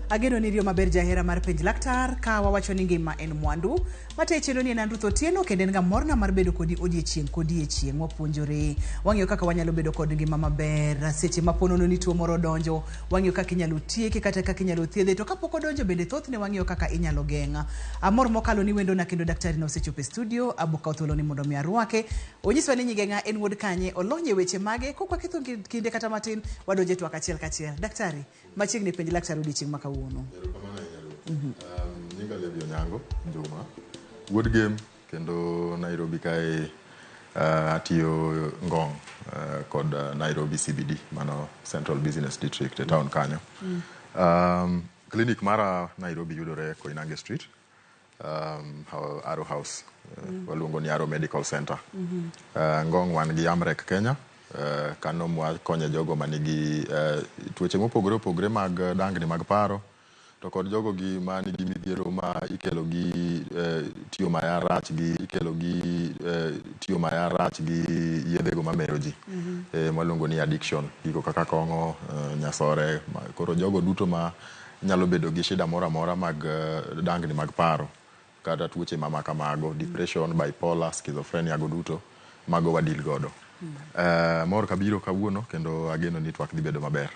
Ageno ni iriyo maber jahera mar penj laktar ka wawacho ni ngima en mwandu. Mate chenro ni en an Ruth Otieno kendo en ga morna mar bedo kodi odiechieng' kodiechieng' wapuonjore. Wang'iyo kaka wanyalo bedo kod ngima maber seche ma ponono ni tuo moro odonjo, wang'iyo kaka inyalo tieke kata kaka inyalo thiedhe to kapok odonjo bende thothne wang'iyo kaka inyalo geng'a. Amor mokalo ni wendona kendo daktari na osechopo e studio, abo kawo thuolo ni mondo mi arwake. Onyiswa ni nyinge ng'a, en wuod kanye, olony e weche mage, kok waketho kinde kata matin, wadonjo e twak achiel kachiel. Daktari, machiegni penj laktar odiechieng' ma kawuono. Erokamano ahinya Ruth. Nyinga Levi Onyango Juma, wuod Gem kendo Nairobi kae atiyo Ngong kod Nairobi CBD, mano Central Business District e town kanyo. Clinic mara Nairobi yudore Koinange Street, Arrow House, waluongo ni Arrow Medical Center. Ngong wan gi Amrec Kenya, kano mwakonye jogo manigi tuoche mopogore opogore mag dangni mag paro, to kod jogo gi manigi midhiero ma ikelo gi tiyo marach gi ikelo gi tiyo marach gi yedhego mamero ji, mwaluongo ni addiction, gigo kaka kong'o, nyasore. Koro jogo duto ma nyalo bedo gi shida moro amora mag dangni mag paro kata tuoche ma kamago, depression, bipolar, schizophrenia go duto, mago wadil godo. Mor kabiro kawuono kendo ageno ni twak dhi bedo maber.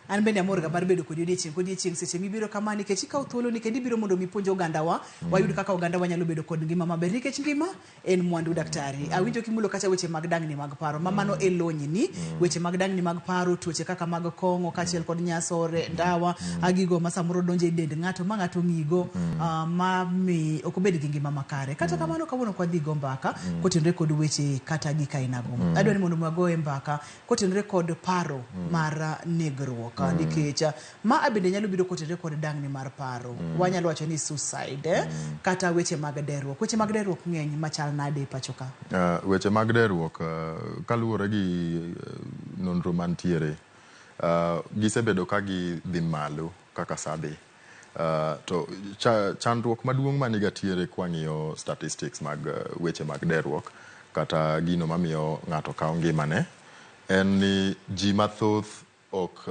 An bende amor ga mar bedo kodi odiechieng' kodiechieng' seche mibiro kama nikech ikawo thuolo ni kendo ibiro mondo mi ipuonj ogandawa, wayud kaka ogandawa nyalo bedo kod ngima maber nikech ngima en mwandu daktari. Awinjo kimulo kacha weche mag dangni mag paro ma mano e lony ni, weche mag dangni mag paro, tuoche kaka mag kong'o kaachiel kod nyasore, ndawa, gigo ma samoro donjo e dend ng'ato ma ng'ato ng'igo, ma mi ok obed gi ngima makare. Kata kamano kawuono ok wadhi go mbaka kotenore kod weche kata gik ainago. Adwa ni mondo wagoye mbaka kotenore kod paro mar negruok, nikech ma bende nyalo biro kotenore kod dangni mar paro. Wanyalo wacho ni suicide, kata weche mag derruok. Weche mag derruok ng'eny machal nade e pacho ka? Weche mag derruok, kaluwore gi nonro mantiere, gisebedo ka gidhi malo kaka sa dhi. To chandruok maduong' maniga tiere kwang'iyo statistics mag weche mag derruok kata gino mamiyo ng'ato kawo ngimane en ni ji mathoth ok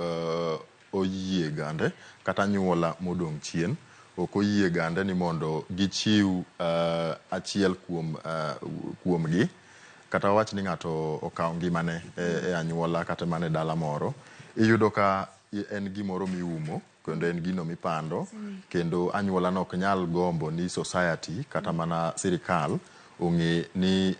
oyie gande kata anyuola modong' chien ok oyie gande ni mondo gichiw achiel kuom kuomgi kata wawach ni ng'ato okawo ngimane e anyuola kata mana e dala moro, iyudo ka en gimoro miumo kendo en gino mipando kendo anyuola no ok nyal gombo ni society kata mana sirikal ong'e ni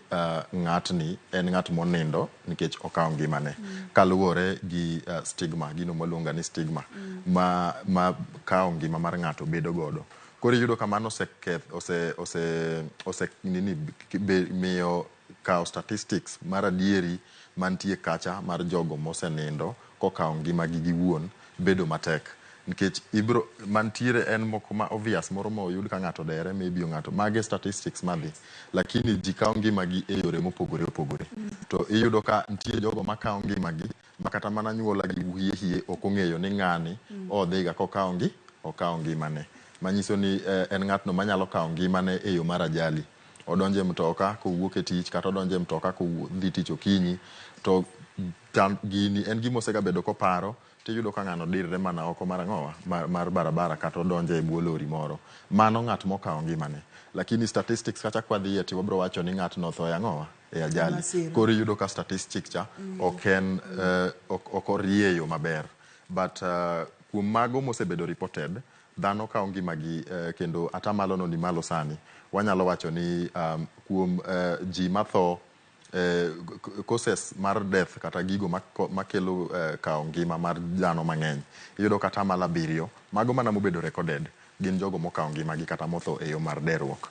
ng'atni en ng'at monindo nikech okawo ngimane, kaluwore gi stigma, gino mwaluongo ni stigma ma kawo ngima mar ng'ato bedo godo. Koro iyudo ka mano oseketh ose ose ose nini be, miyo kawo statistics mar adieri mantie kacha mar jogo mosenindo kokawo ngimagi giwuon bedo matek, nikech ibro mantiere en moko ma obvious moro ma oyud ka ng'ato dere maybe ng'ato mage statistics madhi, lakini ji kawo ngimagi e yore mopogore opogore. To iyudo ka nitie jogo makawo ngimagi ma kata mana anyuola gi hie hie ok ong'eyo ni ng'ani odhiga kokawo ngi okawo ngimane, manyiso ni en ng'atno manyalo kawo ngimane e yo mar ajali. Odonjo e mtoka kowuok e tich kata odonjo e mtoka kodhi tich okinyi to gini en gima osegabedo koparo, tiyudo ka ng'ano dirre mana oko mar ang'owa mar barabara kata odonjo e bwo lori moro. Mano ng'at mokawo ngimane. Lakini statistics kacha kwadhiye to wabro wacho ni ng'atno otho e ang'owa e ajali. Koro iyudo ka statistics cha ok en ok orieyo maber. But kuom mago mosebedo reported, dhano kawo ngimagi kendo atamalo no ni malo sani. Wanyalo wacho ni kuom ji matho, causes mar death kata gigo makelo kawo ngima mar dhano mang'eny, iyudo ka atamalo 7 mago mana mobedo recorded gin jogo mokawo ngimagi kata motho e yo mar derruok.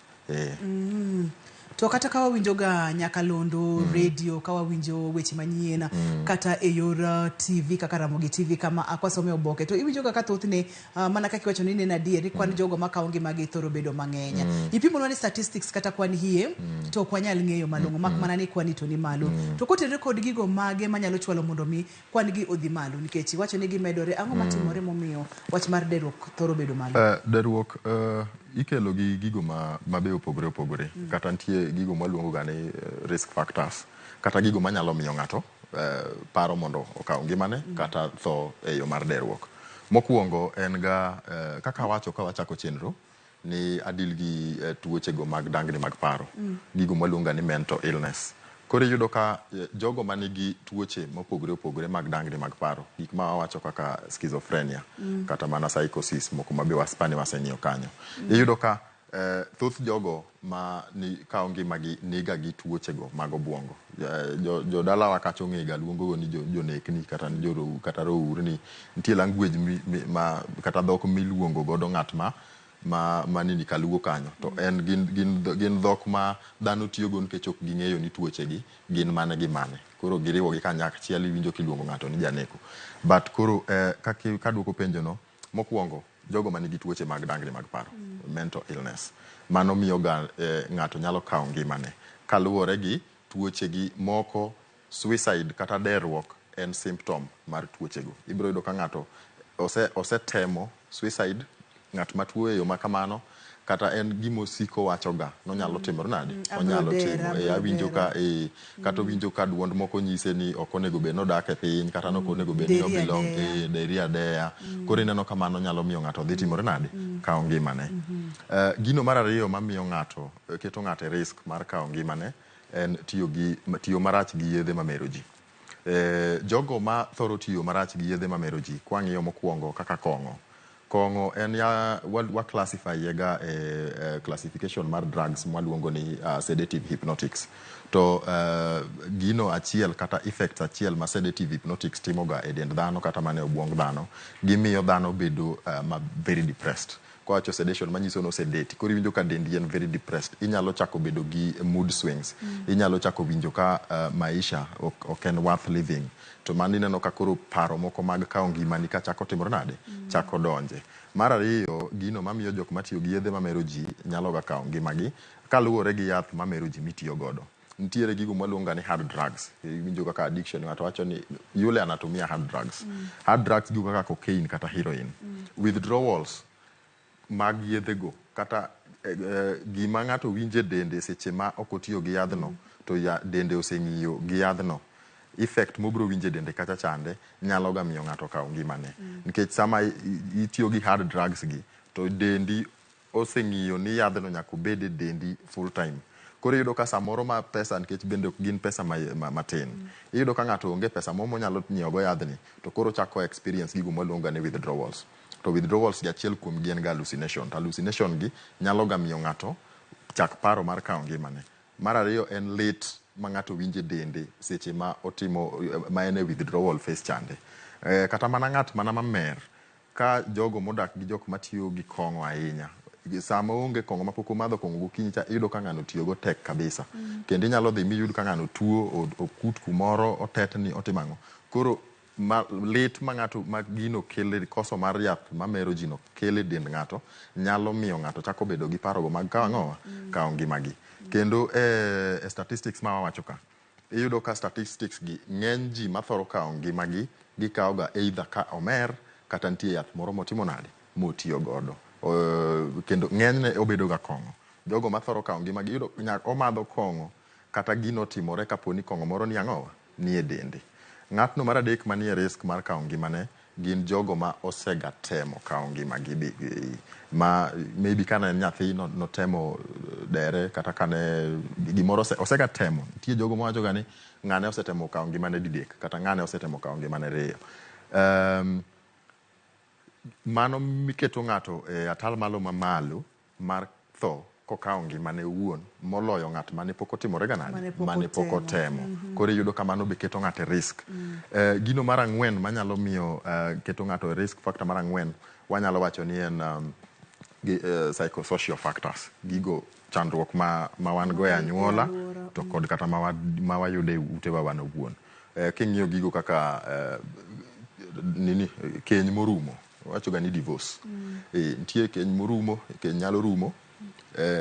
To kata ka wawinjo ga nyakalondo, radio, ka wawinjo weche manyien, kata e yor TV kaka Ramogi TV kama kwasome oboke, to iwinjo ga ka thothne mana kaka iwacho ni neno adier ni kwan jogo makawo ngimagi thoro bedo mang'eny. Ipimonwa ni statistics kata kwan hie to ok wanyal ng'eyo malong'o, mak mana ni kwan ni to ni malo. To kotenore kod gigo mage manyalo chwalo mondo mi kwan gi odhi malo, nikech iwacho ni gimedore, ang'o matimore momiyo wach mar derruok thoro bedo malo? Derruok ikelo gi gigo ma be opogore opogore, kata nitie gigo mwaluongo ga ni risk factors, kata gigo manyalo miyo ng'ato paro mondo okaw ngimane kata tho e yo mar derruok. Mokwongo en ga kaka awacho ka wachako chenro ni adil gi tuochego mag dangni mag paro. Gigo mwaluongo ni mental illness. Koro iyudo ka jogo manigi tuoche mopogore opogore mag dangni mag paro, gik ma wawacho kaka schizophrenia, kata mana psychosis moko ma be waspani waseng'iyo kanyo. Iyudo ka thoth jogo ma ni kawo ngimagi niga gi tuochego mag obuongo. Jodalawa kacha ong'ega luongo ni jonekni kata ni kata rourni. Nitie language ma kata dhok miluongo godo ng'at ma nini kaluo kanyo. To en gin dhok ma dhano tiyogo nikech ok ging'eyo ni tuoche gi gin mane gi mane. Koro giriwo gi kanyachiel, iwinjo kiluongo ng'ato ni janeko. But koro kaduoko penjo no, mokwongo jogo manigi tuoche mag dangni mag paro, mental illness, mano miyo ga ng'ato nyalo kawo ngimane. Kaluwore gi tuoche gi moko, suicide kata derruok en symptom mar tuochego. Ibiro yudo ka ng'ato osetemo suicide, ng'at matuo e yo ma kamano, kata en gimosiko wachoga nonyalo timore nade? Onyalo timo. Awinjo ka kata owinjo ka duond moko nyise ni ok onego bed nodak e piny, kata ok onego bed ni obelong deri adeya. Koro ineno ka mano nyalo miyo ng'ato dhi timore nade? Kawo ngimane. Gino mar ariyo mamiyo ng'ato keto ng'ato e risk mar kawo ngimane en tiyo marach gi yedhe mamero ji. Jogo ma thoro tiyo marach gi yedhe mamero ji, kwang'iyo mokwongo kaka kong'o. Kong'o en ya wa classify ga e classification mar drugs mwaluongo ni sedative hypnotics. To gino achiel kata effects achiel ma sedative hypnotics timoga e dend dhano kata mana e obuong dhano, gimiyo dhano bedo ma very depressed. Kowacho sedation manyiso ni osedate, koro iwinjo ka dendi en very depressed. Inyalo chako bedo gi mood swings. Inyalo chako winjo ka maisha ok en worth living. To mano ineno ka koro paro moko mag kawo ngimani ka chako timore nade? Chako donje. Mar ariyo, gino mamiyo jok matiyo gi yedhe mamero ji nyalo ga kawo ngimagi kaluwore gi yath mamero ji mitiyo godo. Nitiere gigo mwaluongo ni hard drugs. Iwinjo kaka addiction, ng'ato wacho ni yule anatumia hard drugs. Hard drugs gigo kaka cocaine kata heroin. Withdrawals mag yedhego kata gima ng'ato winjo e dende seche ma ok otiyo gi yadhno, to ya dende oseng'iyo gi yadhno, effect mobiro winjo e dende kacha chande nyalo ga miyo ng'ato kaw ngimane. Nikech sama itiyo gi hard drugs gi, to dendi oseng'iyo ni yadhno nyaka obed e dendi full time. Koro iyudo ka samoro ma pesa, nikech bende ok gin pesa matin. Iyudo ka ng'ato onge pesa moro monyalo nyiewo go yadhni, to koro chako experience gigo mwaluongo ni withdrawals. To withdrawals gi achiel kuom gi en ga hallucination. To hallucination gi nyalo ga miyo ng'ato chak paro mar kawo ngimane. Mar ariyo en lit ma ng'ato winjo e dende seche ma otimo ma en e withdrawal phase chande. Kata mana ng'at mana mamer, ka jogo modak gi jok matiyo gi kong'o ahinya, sama oonge kong'o mapok omadho kong'o gokinyi cha, iyudo ka ng'ano tiyo go tek kabisa. Kendo inyalo dhi miyud ka ng'ano tuo, okut kumoro, otetni, otimo ang'o. Koro lit ma ng'ato ma gino kele, koso mar yath mamero ji no kele dend ng'ato, nyalo miyo ng'ato chako bedo gi parogo mag kawo ang'owa? Kawo ngimagi. Kendo e statistics ma wawacho ka, iyudo ka statistics gi ng'eny ji mathoro kawo ngimagi, gikawo ga either ka omer kata nitie yath moro motimo nade motiyo godo. Kendo ng'enyne obedo ga kong'o. Jogo mathoro kawo ngimagi iyudo omadho kong'o kata gino timore kapo ni kong'o moro ni ang'owa ni e dende. Ng'atno mar adek manie risk mar kawo ngimane gin jogo ma osega temo kawo ngimagi ma maybe kane en nyathi notemo dere kata kane gimoro osega temo. Nitie jogo mawacho ga ni ng'ane osetemo kawo ngimane didek kata ng'ane osetemo kawo ngimane riyo. Mano miketo ng'ato e atal malo mamalo mar tho kokawo ngimane owuon moloyo ng'at mane pok otimore ga nade? Mane pok otemo. Koro iyudo ka mano be keto ng'ato e risk. Gino mar ang'wen manyalo miyo keto ng'ato e risk factor mar ang'wen, wanyalo wacho ni en psychosocial factors. Gigo chandruok ma wan go e anyuola to kod kata ma wayudo e utewa wan owuon. King'iyo gigo kaka nini keny morumo, wacho ga ni divorce. Nitie keny morumo, keny nyalo rumo,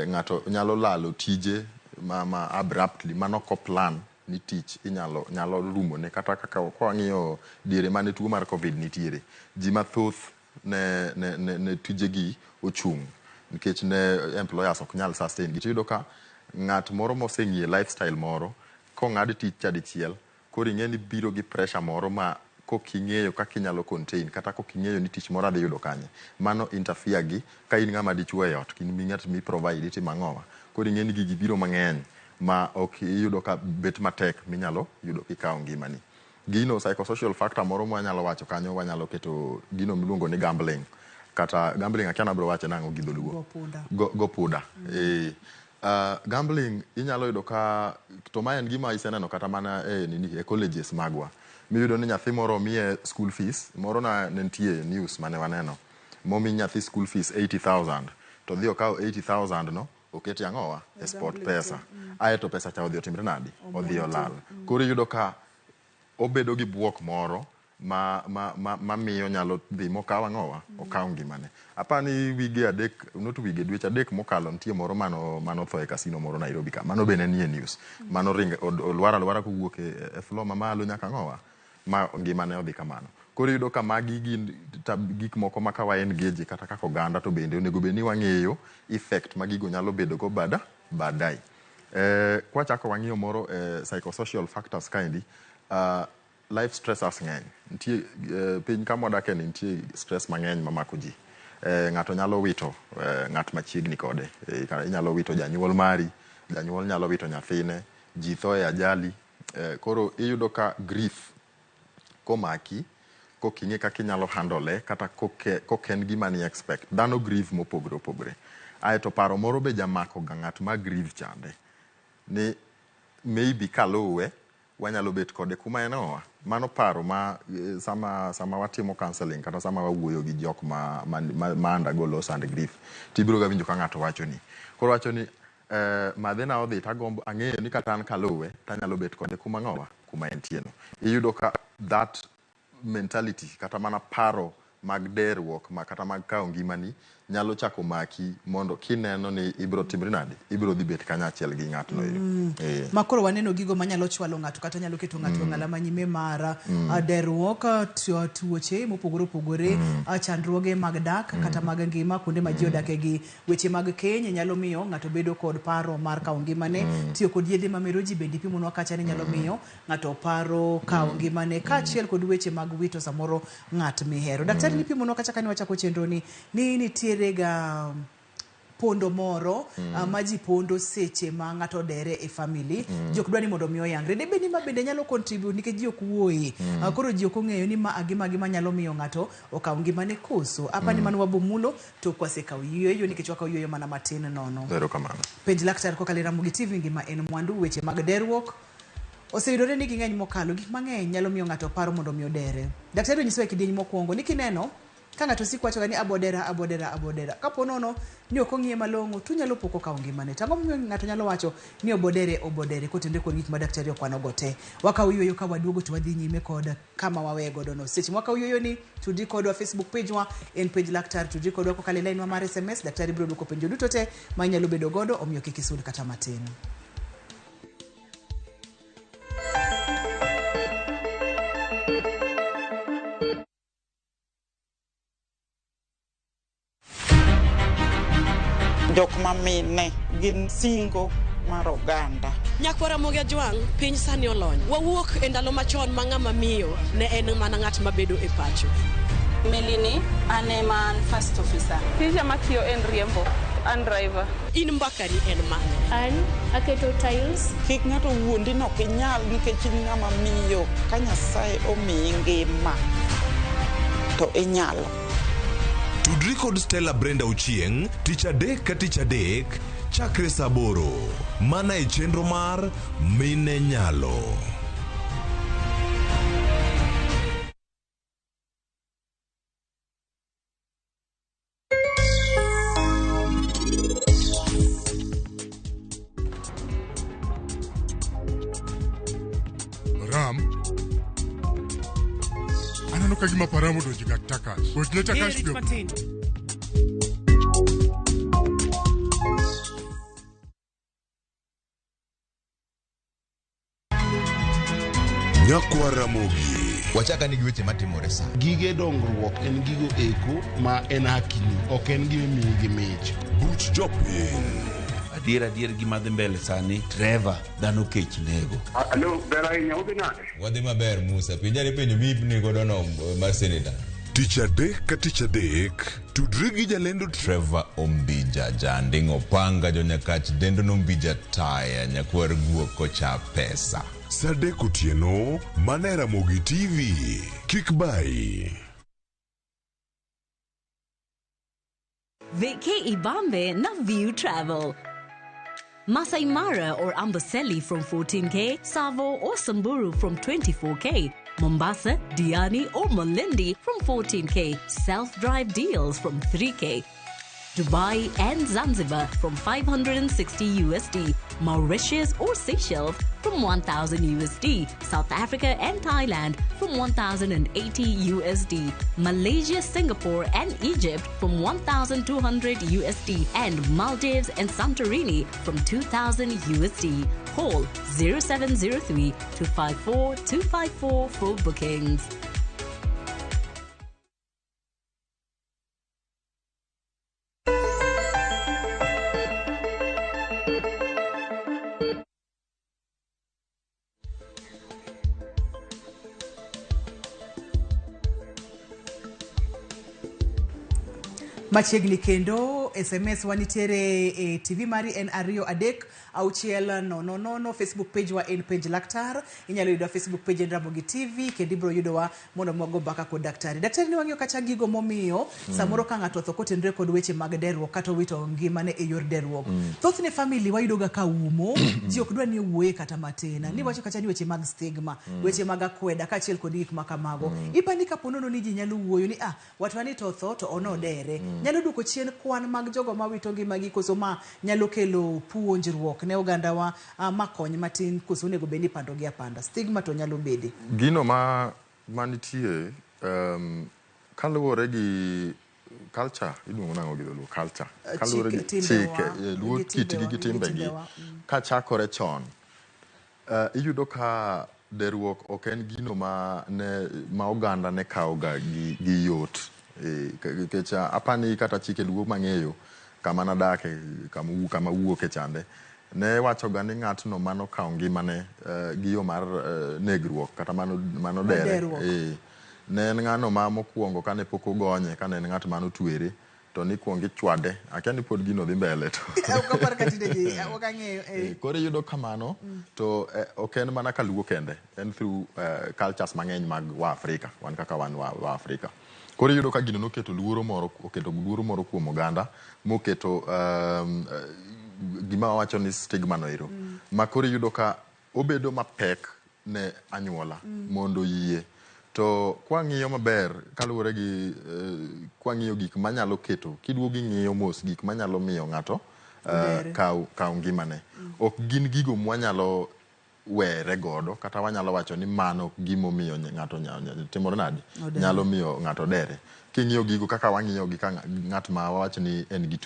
ng'ato nyalo lalo tije ma abruptly mano ok plan ni tich inyalo nyalo rumone kata kaka kwang'iyo diere mane tuo mar COVID nitiere, ji mathoth ne tijegi ochung' nikech ne employers ok nyal sustain gi. Tiyudo ka ng'at moro moseng'iye lifestyle moro kong'ad tich cha dichiel, koro ing'e ni biro gi pressure moro ma Koking'eyo kaka inyalo contain kata koking'eyo ni tich moro adhi yudo kanye, mano interfere gi ka in ng'ama dichuo e ot, in ng'at mi provide itimo ang'owa. Koro ing'e ni gigi biro mang'eny ma ok iyudo ka bet matek minyalo yudo kikawo ngimani. Gino psychosocial factor moro mwanyalo wacho kanyo, wanyalo keto gino miluongo ni gambling. Kata gambling akia nabiro wache nang'o gi dholuo. Go punda. Go punda. Gambling inyalo yudo ka to ma en gima iseneno kata mana e nini e colleges magwa. Miyudo ni nyathi moro omiye school fees, moro na ne nitie news mane waneno. Momi nyathi school fees 80,000 to dhi okawo 80,000 no okete ang'owa e sport pesa. Ae to pesa cha odhi otimre nadi? Odhi olal. Koro iyudo ka obedo gi buok moro ma miyo nyalo dhi mokaw ang'owa, okaw ngimane. Apani wige adek, not wige, dweche adek mokalo nitie moro mano tho e casino moro Nairobi ka. Mano be ne nie news. Mano ring olwar alwara kowuok e floor mamalo nyaka ang'owa ma ngimane odhi kamano. Koro iyudo ka magi gin gik moko ma ka wa engage kata kaka oganda to bende onego bed ni wang'eyo effect ma gigo nyalo bedo go baadaye. Kwachako wang'iyo moro psychosocial factors kaendi, life stressors ng'eny. Nitie piny kama wadake ni nitie stress mang'eny mamako ji. Ng'ato nyalo wito ng'at machiegni kode. Inyalo wito janyuol mari, janyuol nyalo wito nyathine, ji tho e ajali. Koro iyudo ka grief komaki, koking'e kaka inyalo handle kata koken gima ni expect. Dhano grieve mopogore opogore. Aeto paro moro be jamako ga ng'at ma grieve chande. Ni maybe kaluwe wanyalo bet kode kuma en oa. Mano paro ma sama watimo counseling kata sama wawuoyo gi jok ma undergo loss and grief, tibiro ga winjo ka ng'ato wacho ni. Koro wacho ni madhena odhi tagombo ang'eyo ni kata an kaluwe tanyalo bet kode kuma ng'owa, kuma entie no. Iyudo ka that mentality kata mana paro mag derruok ma kata mag kawo ngimani nyalo chako maki mondo kineno ni ibiro timri nade, ibiro dhi bet kanyachiel gi ng'atno ero. Ma koro waneno gigo manyalo chwalo ng'ato kata nyalo keto ng'ato e ng'ala manyime mar derruok, tuoche mopogore opogore, chandruoge mag dak kata mag ngima kuonde ma ji odake gi weche mag keny nyalo miyo ng'ato bedo kod paro mar kawo ngimane. Tiyo kod yedhe mamero ji bende ipimonwa kacha ni nyalo miyo ng'ato paro kawo ngimane kaachiel kod weche mag wito samoro ng'at mihero. Daktari nipimonwa kacha kane wachako chenro ni nitiere ga pondo moro ma ji pondo seche ma ng'ato odere e family. Ji ok dwa ni mondo mi oyangre. Debe ni ma bende nyalo contribute nikech ji ok wuoye. Koro ji ok ong'eyo ni ma gima nyalo miyo ng'ato okaw ngimane koso. Apa ni mano wabomulo to kwasekawo yueyo nikech wakawo yueyo mana matin nono. Erokamano. Penj laktar kokalo e Ramogi TV ngima en mwandu weche mag derruok oseyudore ni ging'eny mokalo. Gik mang'eny nyalo miyo ng'ato paro mondo mi odere. Daktari onyisowa e kidieny mokwongo ni kineno ka ng'ato siko wacho ga ni abodera abodera abodera, kapo nono ni ok ong'iye malong'o to nyalo poko kawo ngimane. To ang'o momiyo ng'ato nyalo wacho ni obodere obodere kotenore kod gik ma daktari okwano go te? Wakawo yueyo ka waduogo to wadhi nyime kod kama wawe godo no. Seche mwakawo yueyo ni tudri kodwa Facebook page wa en page laktar, tudri kodwa kokalo e line wa mar SMS. Daktari biro duoko penjo duto te ma inyalo bedo godo, omiyo kik isud kata matin. Jok mamine gin singo mar oganda. Nyakwar Ramogi Ajwang', piny sani olony. Wawuok e ndalo machon ma ng'ama miyo ne en mana ng'at mabedo e pacho. Melini, an ema an first officer. Tija matiyo en riembo, an driver. In mbakani en mane? An aketo tiles. Kik ng'ato wuondi ni ok inyal nikech in ng'ama miyo. Ka Nyasaye omiyi ngima to inyalo. Tudri kod Stella Brenda Ochieng' tich adek ka tich adek chakre saa 8 mana e chenro mar Mine Nyalo. Ram, aneno ka gima Param odonjo ga Takash. Gochne Takash piyo. Nyakwar Ramogi. Wachaka ni gi weche matimore sa. Gige dongruok en gigo eko ma en hakini, ok en gima imiyi gi mich. Buch jopiny. Adier adier gima dhi mbele sani, Trevor, dhano kech nego. Alo, ber ahinya, udhi nade? Wadhi maber Musa, penjane penjo mi godo no mar senator. Tich adek ka tich adek, tudri gi jalendo Trevor Ombija, janding opanga jonyakach dendo nombija taya nyakwar guok kocha pesa. Saa adek otieno, mana e Ramogi TV. Kik bayi. Vacay Ibambe na View Travel. Masai Mara or Amboseli from 14K, Savo or Samburu from 24K, Mombasa, Diani or Malindi from 14K, self-drive deals from 3K, Dubai and Zanzibar from 560 USD, Mauritius or Seychelles from 1000 USD, South Africa and Thailand from 1080 USD, Malaysia, Singapore and Egypt from 1200 USD, and Maldives and Santorini from 2000 USD. Call 0703 254 254 for bookings. Machiegni kendo SMS wanitiere e TV mari en 2 3 6 0 0. Facebook page wa en page Laktar. Inyalo yudo Facebook page en Ramogi TV kendo ibiro yudowa mondo mwago mbaka kod daktari. Daktari ni wang'iyo kacha gigo momiyo samoro ka ng'ato otho kotenre kod weche mag derruok kata owito ngimane e yor derruok. Thothne family wayudoga ka umo, ji ok dwa ni owuoye kata matin. Ni wacho kacha ni weche mag stigma, weche mag akweda kaachiel kod gik ma kamago. Ipani kapo nono ni ji nyalo wuoyo ni watwa ni to otho to onodere. Nyalo duoko chien kwan mag jogo mawito ngimagi koso ma nyalo kelo puonjruok ne ogandawa makony matin koso onego bed ni ipando gi apanda. Stigma to nyalo bede. Gino ma manitie kaluwore gi culture, iluongo nang'o gi dholuo culture. Kaluwore gi chike, luo kitgi gi timbegi. Kachakore chon, iyudo ka derruok ok en gino ma oganda ne kawoga gi yot. Nikech apani kata chike luo mang'eyo kama nadake, kama wuoke chande, ne wachoga ni ng'atno manokawo ngimane gi yo mar negruok kata mano dere. Ne en ng'ano ma mokwongo kane pok ogonye, kane en ng'at manotwere, to nikwongo ichwade. Akia ni pod gino dhi mbele to. Koro iyudo kamano, to ok en mana kaluo kende, en through cultures mang'eny mag wa Afrika, wan kaka wan wa Afrika. Koro iyudo ka gino noketo luoro moro, oketo luoro moro kuom oganda, moketo gima wawacho ni stigma no ero. Ma koro iyudo ka obedo mapek ne anyuola mondo yie. To kwang'iyo maber kaluwore gi kwang'iyo gik manyalo keto, kiduogo ing'iyo mos gik manyalo miyo ng'ato kaw ngimane. Ok gin gigo mwanyalo were godo kata wanyalo wacho ni mano gimomiyo ng'ato timore nade, nyalo miyo ng'ato dere. King'iyo gigo kaka wang'iyo gi ka ng'at ma wawacho ni en gi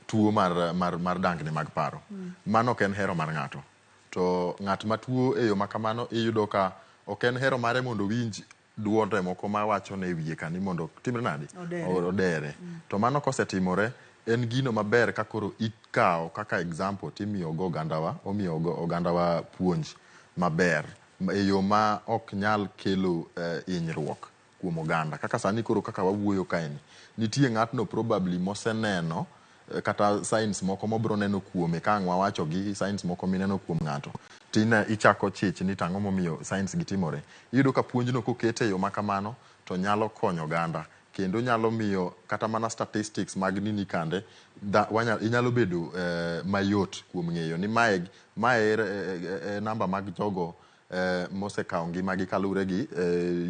tuo mar dangni mag paro, mano ok en hero mar ng'ato. To ng'at matuo e yo ma kamano iyudo ka ok en hero mare mondo owinj duonde moko mawacho ne wiye kani mondo timre nade, odere. To mano kosetimore en gino maber ka koro ikawo kaka example timiyo go ogandawa, omiyo ogandawa puonj maber e yo ma ok nyal kelo hinyruok kuom oganda. Kaka sani koro kaka wawuoyo kaeni, nitie ng'atno probably moseneno kata signs moko mobro neno kuome ka ang' wawacho gi signs moko mineno kuom ng'ato, tina ichako chich ni tang'o momiyo signs gi timore. Iyudo ka puonjno kokete e yo ma kamano to nyalo konyo oganda kendo nyalo miyo kata mana statistics mag nini kande inyalo bedo mayot kuom ng'eyo ni mae namba mag jogo mosekawo ngimagi kaluwore gi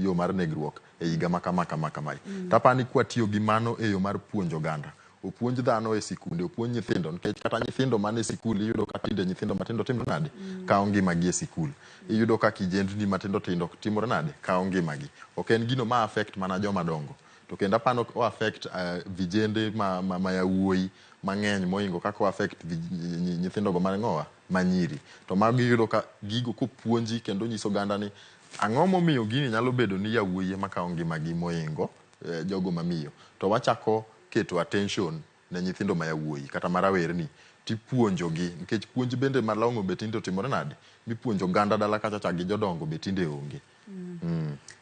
yo mar negruok e higa ma kama kama kamae. Tapani kwatiyo gi mano e yo mar puonjo oganda, opuonj dhano e sikunde, opuonj nyithindo, nikech kata nyithindo man e sikul iyudo ka tinde nyithindo matindo timore nade, kawo ngimagi e sikul. Iyudo ka kijendni matindo tindo timore nade, kawo ngimagi. Ok en gino ma affect mana joma dongo, to kendo apano o affect vijende ma yawuoyi mang'eny mohingo kaka o affect nyithindo go mang'owa manyiri. To mago iyudo ka gigo kopuonji kendo nyiso oganda ni ang'o momiyo gini nyalo bedo ni yawuoyi ema kawo ngimagi mohingo jogo mamiyo. To wachako keto attention ne nyithindo ma yawuoyi kata ma rawerni Tipuonjogi nikech puonj bende malong'o be tinde otimore nade? Mipuonjo oganda dala kacha cha gi jodongo be tinde onge.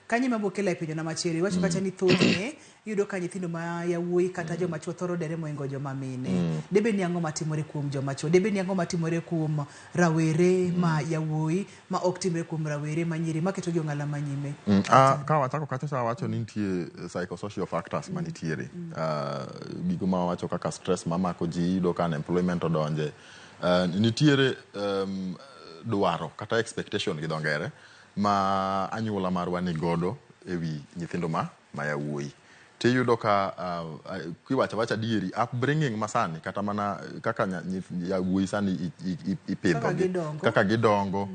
Kanyo ema bokela e penjona machielo. Iwacho kacha ni thothne iyudo ka nyithindo ma yawuoyi kata joma chuo thoro dere mohingo joma mine. Debed ni ang'o matimore kuom joma chuo? Debed ni ang'o matimore kuom rawere ma yawuoyi ma ok timre kuom rawere ma nyiri maketo gi ong'ala ma nyime? Ka wachako kacha cha wacho ni nitie psychosocial factors manitiere. Gigo ma wawacho kaka stress mamako ji, iyudo ka unemployment odonje. Nitiere dwaro kata expectation gi dho ngere ma anyuola marwa ni godo ewi nyithindo ma yawuoyi. Tiyudo ka kiwacho awacha adieri, upbringing masani kata mana kaka yawuoyi sani ipidho Kaka gi, gidongo. kaka gidongo,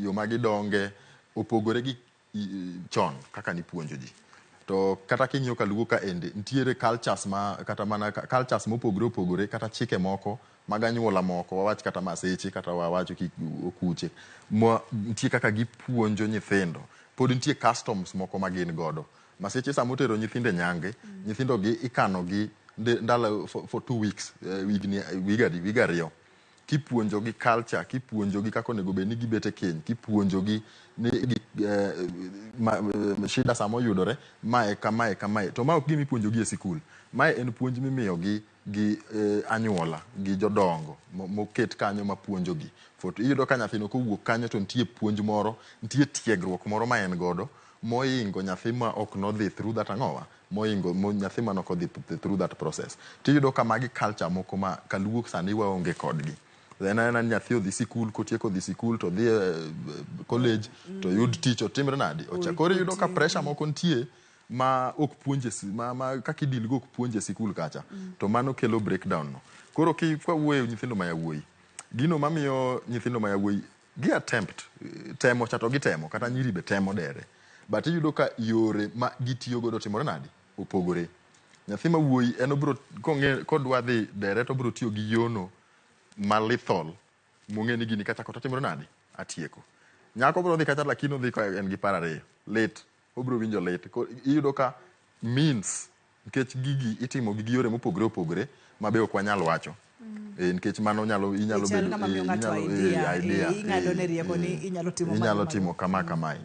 yo ma gidonge opogore gi chon kaka nipuonjo ji. To kata king'iyo kaluo ka ende nitiere cultures ma kata mana cultures mopogore opogore kata chike moko mag anyuola moko wawach kata Maseche kata wawach Okuche ma nitie kaka gipuonjo nyithindo. Pod nitie customs moko ma gin godo. Maseche sama otero nyithindo e nyange, nyithindo gi ikano gi ndalo for 2 weeks, higni wiga ariyo. Kipuonjo gi culture, kipuonjo gi kaka onego bed ni gibet e keny, kipuonjo gi ni shida sama oyudore, mae kamae kamae. To ma ok gima ipuonjo gi e sikul. Mae en puonj mimiyo gi gi anyuola, gi jodongo moket kanyo mapuonjo gi. Iyudo ka nyathino kowuok kanyo to nitie puonj moro, nitie tiegruok moro ma en godo, moingo nyathi ma ok nodhi through that ang'owa, moingo nyathi ma nok odhi through that process. Tiyudo ka magi culture moko ma kaluo sani waonge kodgi. En aena ni nyathi odhi sikul, kotieko dhi sikul to odhi e college, to yud tich, otimre nade? Ocha. Koro iyudo ka pressure moko nitie ma ok puonje ma kaka idil go ok puonje sikul kacha. To mano kelo breakdown no. Koro kwa wuoyo nyithindo ma yawuoyi, gino mamiyo nyithindo ma yawuoyi gi attempt, temo cha to gitemo, kata nyiri be temo dere. But iyudo ka yore ma gitiyo godo timore nade? Opogore. Nyathi ma wuoyi en obiro kong'e kodwa dhi dere to obiro tiyo gi yono ma lethal mong'e ni gini kachako to timore nade? Atieko. Nyako biro dhi kacha lakini odhi ka en gi paro ariyo. Lit. Obiro winjo lit. Iyudo ka means nikech gigi itimo gi yore mopogore opogore ma be ok wanyal wacho. Nikech mano nyalo inyalo Chal bedo ng'ama miyo ng'ato idea, idea, ing'ado ne rieko ni inyalo timo inyalo mano. timo kama kamae.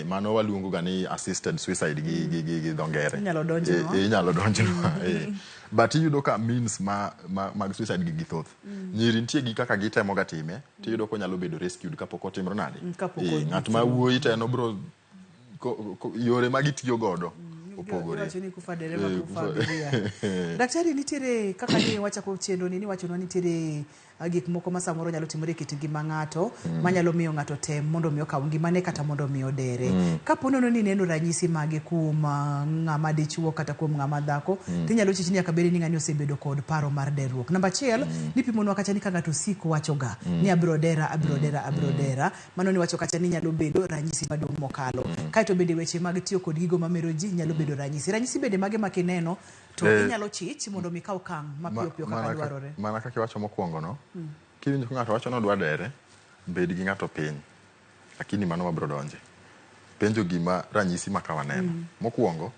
Mano waluongo ga ni assisted suicide gi dho ngere. Inyalo donjnwa. Inyalo donjnwa. But iyudo ka means mag suicide gi thoth. Nyiri nitie gi kaka gitemo ga time, tiyudo ka onyalo bedo rescued kapok otimore nade. Kapok odhi Ng'at ma wuoyi to en obiro yore ma gitiyo godo opogore. Iwacho ni kufa dereva, kufa abiria. Daktari, nitiere kaka ni wachako chenro ni niwachonwa nitiere gik moko ma samoro nyalo timore e kit ngima ng'ato, manyalo miyo ng'ato tem mondo mi okaw ngimane kata mondo mi odere. Kapo nono ni ineno ranyisi mage kuom ng'ama dichuo kata kuom ng'ama dhako, tinyalo chich ni nyaka bed ni ng'ani osebedo kod paro mar derruok. Namba achiel, nipimonwa kacha ni ka ng'ato osiko wachoga ni abiro dera, abiro dera, abiro dera, mano niwacho kacha ni nyalo bedo ranyisi maduong' mokalo. Kaeto bende weche mag tiyo kod gigo mamero ji nyalo bedo ranyisi. Ranyisi bende mage ma kineno to inyalo chich mondo mi ikaw okang' mapiyo piyo kaka dwarore. Mana kaka iwacho mokwongo no, kiwinjo ka ng'ato wacho ni odwa dere, bed gi ng'ato piny. Lakini mano wabiro donje. Penjo gima ranyisi ma ka waneno. Mokwongo,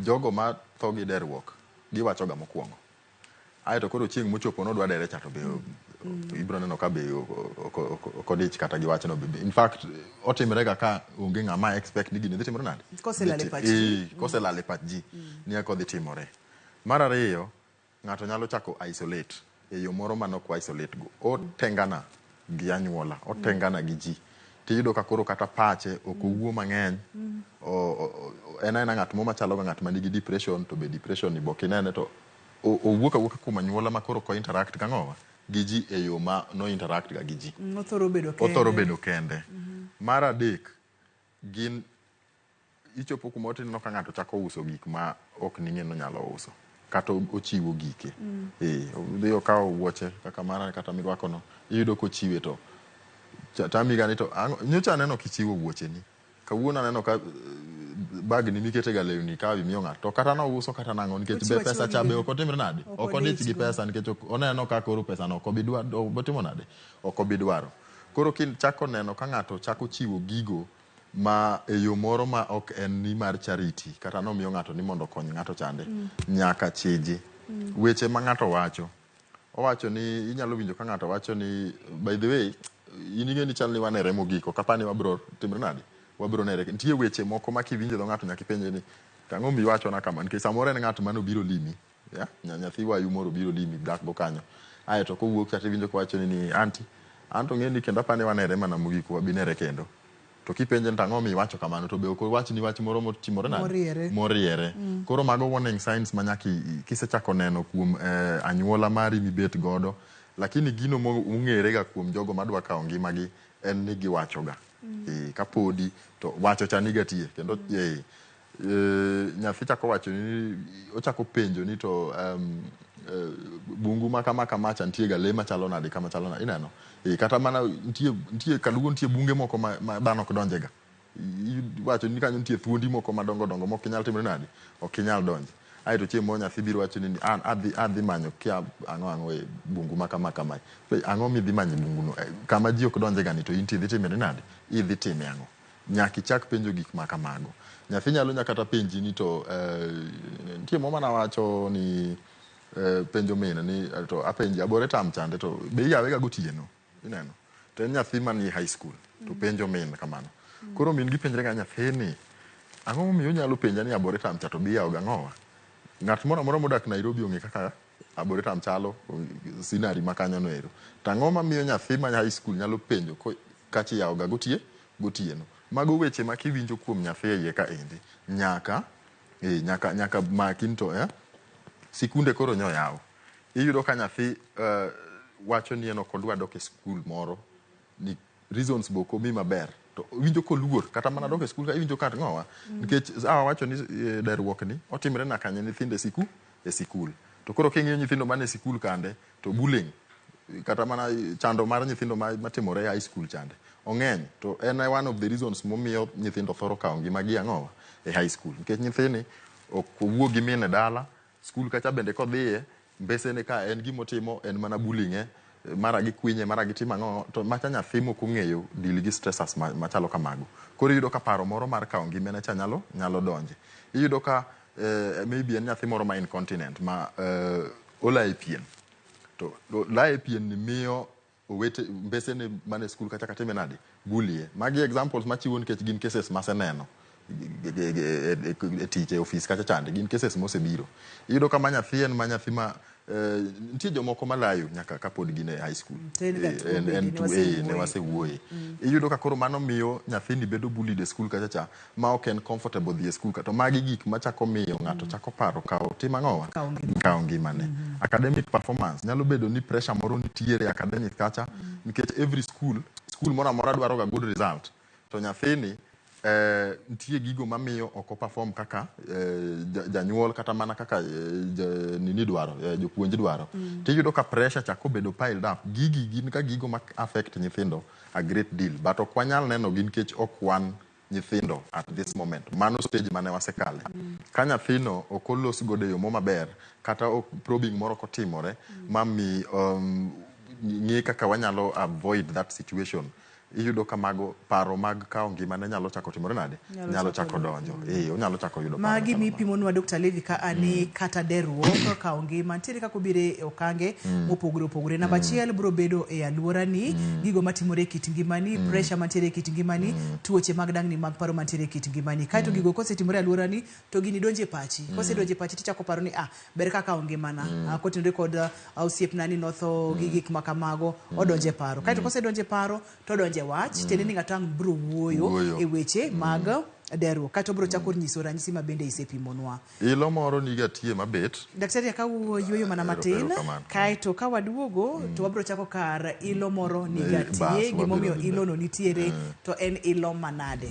jogo ma tho gi derruok, giwacho ga mokwongo. Aeto koro chieng' mochopo nodwa dere cha to be ibiro neno ka be ok odich kata gi wachno. In fact, otimre ga ka onge ng'ama expect ni gini dhi timore nade. Koselal e pach ji. Koselal e pach ji. Ni eka odhi timore. Mar ariyo, ng'ato nyalo chako isolate e yo moro mane ok isolate go. Otengana gi anyuola, otengana gi ji. Tiyudo ka koro kata pache ok owuo mang'eny. En aena ng'at mo machalo ga ng'at manigi depression, to be depression ni bok inene to owuok awuoka kuom anyuola ma koro ok interact gi ang'owa? Gi ji e yo ma no interact ga gi ji. Othoro bedo kende. Othoro bedo kende. Mar adek, gin ichopo kuma tineno ka ng'ato chako uso gik ma ok ning'e ni onyalo uso. Kata ochiwo gike. Odhi okawo wuoche kaka mara kata mirwako no, iyudo kochiwe to tamiga ni to nyocha aneno kichiwo wuocheni. Kawuono aneno ka bag ni mikete ga lewni ka imiyo ng'ato. To kata nouso kata nang'o nikech be pesa cha be ok otimre nade? Ok odich gi pesa nikech oneno ka koro pesa no ok obi dwaro, otimo nade? Ok obi dwaro. Koro kichako neno ka ng'ato chako chiwo gigo ma e yo moro ma ok en ni mar charity kata nomiyo ng'ato ni mondo okony ng'ato chande, nyaka chiji. Weche ma ng'ato wacho. Owacho ni inyalo winjo ka ng'ato wacho ni by the way in ing'e ni chal ni wanere mogik ok apar ni wabro timre nade wabro nere. Nitie weche moko ma kiwinjo dho ng'ato nyaka ipenje ni to ang'o miwachona kama nikech samoro en ng'at manobiro limi yeah? Nyathi wayu moro obiro limi dak go kanyo aeto kowuok cha tiwinjo kowacho ni anti anto ng'e ni kendo apani wanere mana mogik wabi nere kendo. To kipenje ni to ang'o miwacho kamano to be ok owach ni wach moro motimore nade Moriere. moriere. Koro mago warning signs ma nyaka kisechako neno kuom anyuola mari mibet godo lakini gino mong'ere ga kuom jogo madwa kawo ngimagi en ni giwacho ga. Kapodi to wacho cha niga tie kendo nyathi chako wacho ni ochako penjo ni to bungu ma kama kama cha nitie ga lee machalo nade kama chalo nade ineno. Kata mana nitie kaluo nitie bunge moko ma dhano ok donje ga. Iwacho ni kanyo nitie thuondi moko madongo dongo mok inyal timre nade ok inyal donje. Aeto chieng' moro nyathi biro wacho ni an adhi manyo kia ang'o e bungu ma kama kama. Ang'o midhi manyo e bungu no? Kama ji ok donje ga ni to in tidhi timre nade? Idhi time ang'o? Nyaka ichak penjo gik ma kamago. Nyathi nyalo nyaka kata penji ni to nitie moro mane awacho ni penjo min ni to apenji abore tam chande to be iyawe ga gotieno ineno. To en nyathi manie high school to penjo min kamano. Koro min gi penjre ga nyathini ang'o momiyo onyalo penja ni abore tam cha to be iyawo ga ang'owa? Ng'at moro amora modak Nairobi ong'e kaka abore tam chalo scenery ma kanyo no ero. To ang'o mamiyo nyathi ma high school nyalo penjo kacha iyawo ga gotieno? Mago weche ma kiwinjo kuom nyathi e iye ka endi nyaka maki to sikunde koro nyo yaw. Iyudo ka nyathi wacho ni en ok odwa dok e skul moro ni reasons be ok omi maber to winjo koluor kata mana dok e skul ka iwinjo ka ng'owa nikech awacho ni derruok ni otimre na kanye nyithindo e sikul. To koro king'iyo nyithindo man e sikul kande to bullying kata mana chando mar nyithindo matimore e high school chande ong'eny to en one of the reasons momiyo nyithindo thoro kawo ngimagi ang'owa e high school nikech nyithini ok owuo gi min e dala skul kacha bende kodhiye mbesene ka en gimotimo en mana bullying mara gikwinye mara gitimo ang'o to macha nyathi mok ong'eyo deal gi stressors machalo kamago. Koro iyudo ka paro moro mar kawo ngimane cha nyalo donje. Iyudo ka maybe en nyathi moro ma incontinent ma olaye pien to laye pien ni miyo owete mbesene mane skul kacha katime nade bulie. Magi examples machiwo nikech gin cases maseneno e tich e ofis kacha chande gin cases mosebiro. Iyudo ka ma nyathi en ma nyathi ma nitie jomoko malayo nyaka kapod gin e high school. Ne wasewuoye. Iyudo ka koro mano miyo nyathini bedo bullied e skul kacha cha ma ok en comfortable dhi e skul to magi gik machako miyo ng'ato chako paro kawo tim ang'owa kawo ngimane. Academic performance nyalo bedo ni pressure moro nitiere academic kacha nikech every school moro amora dwaro ga good result to nyathini nitie gigo mamiyo ok perform kaka janyuol kata mana kaka nini dwaro jopuonj dwaro. Tiyudo ka pressure chako bedo piled up. Gigi gin ka gigo ma affect nyithindo a great deal but ok wanyal neno gi nikech ok wan nyithindo at this moment. Mano stage mane wasekale. Ka nyathino ok olos godo e yo mo maber kata ok probing moro kotimore mami ng'i kaka wanyalo avoid that situation. Iyudo ka mago paro mag kawo ngimane nyalo chako timore nade? Nyalo chako donjo. Onyalo chako yudo paro. Magi mipimonwa Dr. Levi ka ani kata derruok kawo ngima nitiere kaka obiro e okange mopogore opogore. Namba achiel biro bedo e alworani, gigo matimore e kit ngimani, pressure mantiere e kit ngimani, tuoche mag dangni mag paro mantiere e kit ngimani. Kaeto gigo kosetimore e alworani to gini donjo e pachi. Kosedonjo e pachi tichako paro ni ber ka akawo ngimana. Kotenore kod osiepna ni notho gi gik ma kamago, odonjo e paro. Kaeto kosedonjo e paro to odonjo e wach, tiende ni ng'ato ang' biro wuoyo e weche mag derruok. Kaeto biro chako nyiso ranyisi ma bende isepimonwa. Ilo moro niga tie mabet. Daktari ka wuoyo mana matin, kaeto ka waduogo to wabiro chako kar ilo moro niga tie, gimomiyo ilo no nitiere to en ilo manade.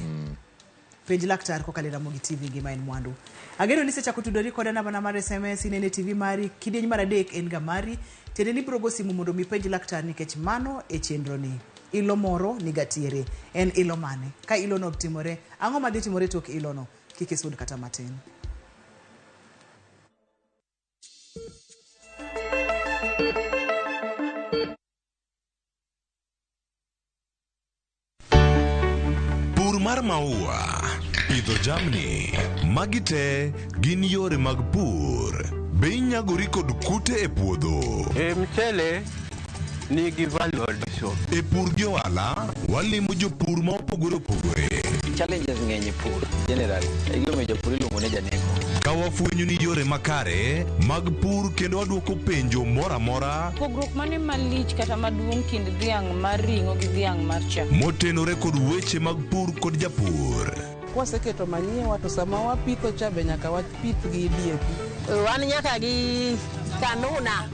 Penj laktar kokalo e Ramogi TV ngima en mwandu. Ageno ni isechako tudori koda namba na mar SMS inene TV mari kidieny mar 3 en ga mari. Tiende ni ibiro go simu mondo mi penj laktar nikech mano e chenro ni. Ilo moro niga tiere. En ilo mane? Ka ilo no timore, ang'o madhi timore tok ilo no? Kik isud kata matin. Pur mar maua, pidho jamni, magi te gin yore mag pur. Be inyagori kod kute e puodho? E mchele nigi value addition. E pur gi ohala, walimo jopur ma opogore opogore. Challenges ng'eny e pur generally. E gimomiyo japur iluongo ni janeko. Ka wafwenyo ni yore makare mag pur kendo wadwoko penjo moro amora Pogruok mane malich kata maduong' kind dhiang' mar ring'o gi dhiang' mar chak? motenore kod weche mag pur kod japur. Kwaseketo manyiwa to sama wapitho cha be nyaka wapith gi DAP. Wan nyaka gi kanuna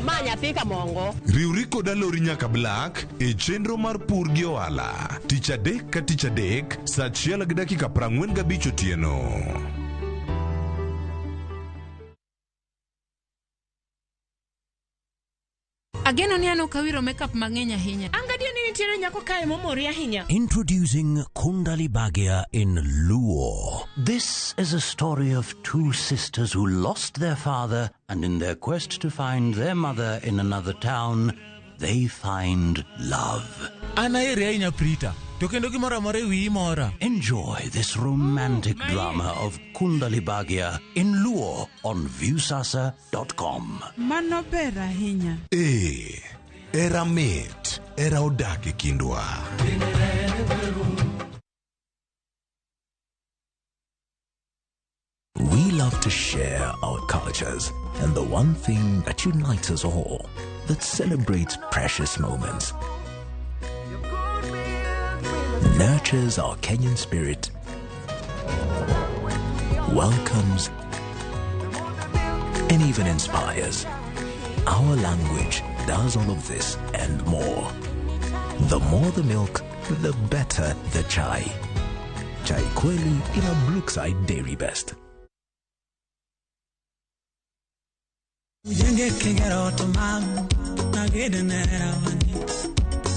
ma nyathi kamongo. Riwri kod Alori nyaka Black e chenro mar pur gi ohala tich adek ka tich adek saa achiel gi dakika 45 otieno. Ageno ni an ok awiro makeup mang'eny ahinya. An gadier ni nitiere nyako kae momori ahinya. Introducing Kundali Bhagya in Luo. This is a story of two sisters who lost their father and in their quest to find their mother in another town, they find love. An ahere ahinya Prita, to kendo gimoro amora e wiyi mora. Enjoy this romantic drama of Kundali Bhagya in Luo on Viusasa.com. Mano ber ahinya. Ee, era mit, era odak e kindwa. We love to share our cultures and the one thing that unites us all, that celebrates precious moments, nurtures our Kenyan spirit, welcomes, and even inspires. Our language does all of this and more. The more the milk, the better the chai. Chai Kweli in a Brookside Dairy Best. Mujenge kigero ot mam nagede ne rawani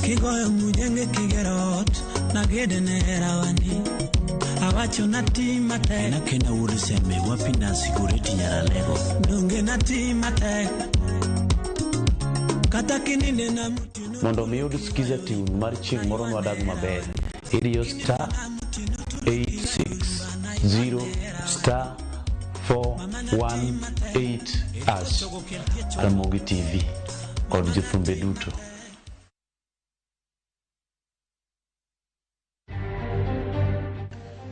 kigoyo mujenge kigero ot nagede ne rawani awacho nati matek Nakena wuod Seme wapi Nancy Goreti Nyaralego donge nati matek kata kininde na Mondo mi iyud Skiza tune mar chieng' moro nwadag maber, idiyo star 860 star 418 hash. Ramogi TV kod jothumbe duto.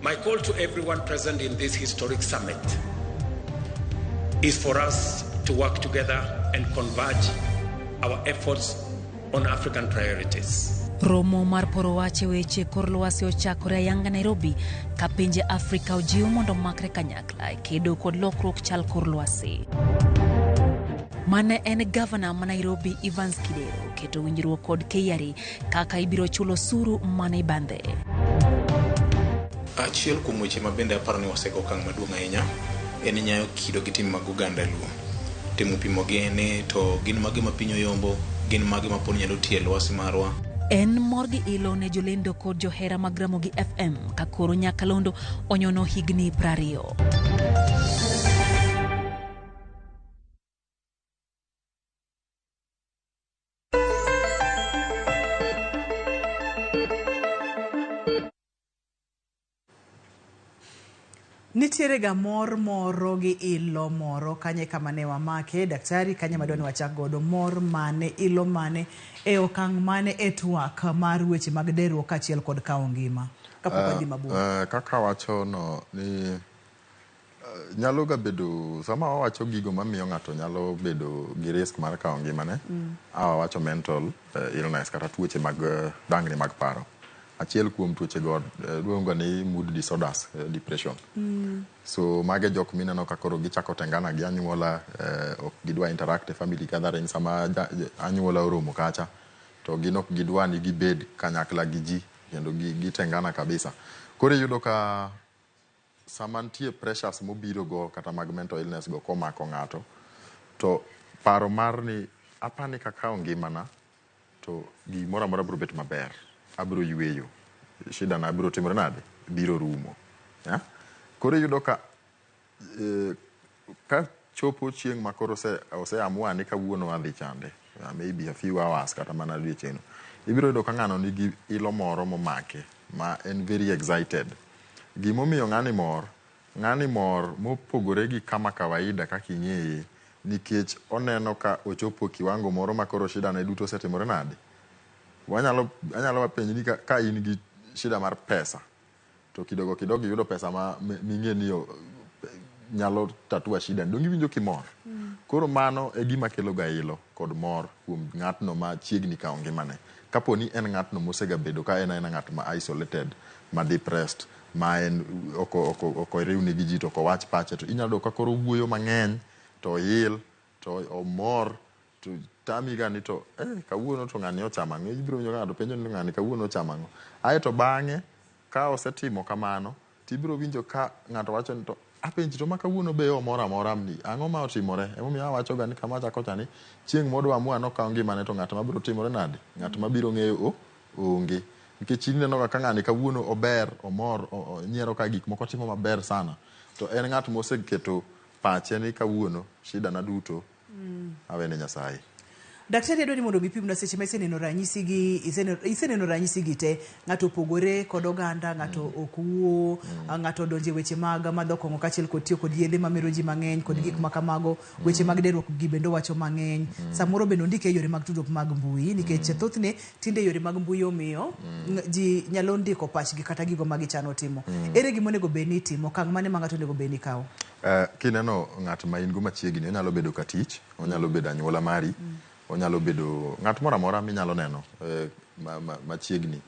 My call to everyone present in this historic summit is for us to work together and converge our efforts on African priorities. Romo mar poro wach e weche kor lwasi ochakore ayanga Nairobi ka pinje Afrika ojiw mondo omakre kanyakla e kedo kod lokruok chal kor lwasi. Mane en gavana ma Nairobi Evans Kidero keto winjruok kod KRA kaka ibiro chulo osuru mane ibandhe. Achiel kuom weche ma bende aparo ni wasego okang' maduong' ahinya en nyayo kido gi tim mag oganda Luo. Temo pimo gi ni to gin mage ma piny oyombo, gin mage ma pod nyalo tiyo e lwasi marwa. En mor gi ilo ne jolendo kod johera mag Ramogi FM ka koro Nyakalondo onyono higni 20. Nitiere ga mor moro gi ilo moro kanye kama ne wamake daktari kanye madwa ni wachak godo mor mane ilo mane e okang' mane e twak mar weche mag derruok kaachiel kod kawo ngima kapok wadhi mabor. Kaka wacho no ni nyalo ga bedo sama wawacho gigo mamiyo ng'ato nyalo bedo gi risk mar kawo ngimane. Awa wacho mental illness kata tuoche mag dangni mag paro. Achiel kuom tuoche go luongo ni mood disorders, depression. So mage jok mineno ka koro gichako tengana gi anyuola, ok gidwa interact e family gathering sama anyuola oromo kacha to gin ok gidwa ni gibed kanyakla gi ji kendo gitengana kabisa. Koro iyudo ka sama nitie pressures mobiro go kata mag mental illness go komako ng'ato to paro mar ni apani kakawo ngimana to gimoro amora biro bet maber, abiro yweyo, shida na biro timore nade, biro rumo. Yeah? Koro iyudo ka ka chopo chieng' ma koro oseamua ni kawuono adhi chande, maybe a few hours kata mana odiochieng' no, ibiro yudo ka ng'ano nigi ilo moro momake ma en very excited. Gimomiyo ng'ani mor mopogore gi kama kawaida kaka ing'eye Nikech oneno ka ochopo kiwango moro ma koro shida ne duto osetimore nade? Wanyalo, anyalo penji ni ka in gi shida mar pesa, to kidogo kidogo iyudo pesa ma ming'e ni nyalo tatua shida ni, donge iwinjo kimor? Koro mano e gima kelo ga ilo kod mor kuom ng'atno ma chiegni kawo ngimane. Kapo ni en ng'atno mosegabedo ka en aena ng'at ma isolated, ma depressed, ma en ok oriwni gi ji to ok owach pache, to inyalo yudo ka koro owuoyo mang'eny, to oil, to omor, to tami ga ni to kawuono to ng'ani ochamo ang'o? Ibiro winjo ka ng'ato penjo ni ng'ani kawuono ochamo ang'o? Aeto bang'e ka osetimo kamano, tibiro winjo ka ng'ato wacho ni to apenji to ma kawuono be omor amora ni ang'o ma otimore? Emomiyo awacho ga ni kama achako cha ni chieng' modwa amua nokaw ngimane to ng'at mabiro timore nade? Ng'at mabiro ng'eyo onge. Nikech ineno ga ka ng'ani kawuono ober, omor, onyiero ka gik moko timo maber sana. To en ng'at moseketo pache ni kawuono shida na duto awene Nyasaye. Daktari adwa ni mondo mi pimna seche ma iseneno ranyisi gi, iseneno ranyisi gi te, ng'ato opogore kod oganda, ng'ato ok wuo, ng'ato odonje weche mag madho kong'o kaachiel kod tiyo kod yedhe mamero ji mang'eny kod gik ma kamago, weche mag derruok gi bende owacho mang'eny. Samoro bende ondike e yore mag tudruok mag mbui nikech thothne tinde yore mag mbui omiyo ji nyalo ndiko pachgi kata gigo ma gichano timo. Ere gima onego bed ni itimo? Okang' mane ma ng'ato onego bed ni kawo? Kineno ng'at ma in go machiegni, onyalo bedo katich, onyalo bedo anyuola mari, onyalo bedo ng'at moro amora minyalo neno machiegni.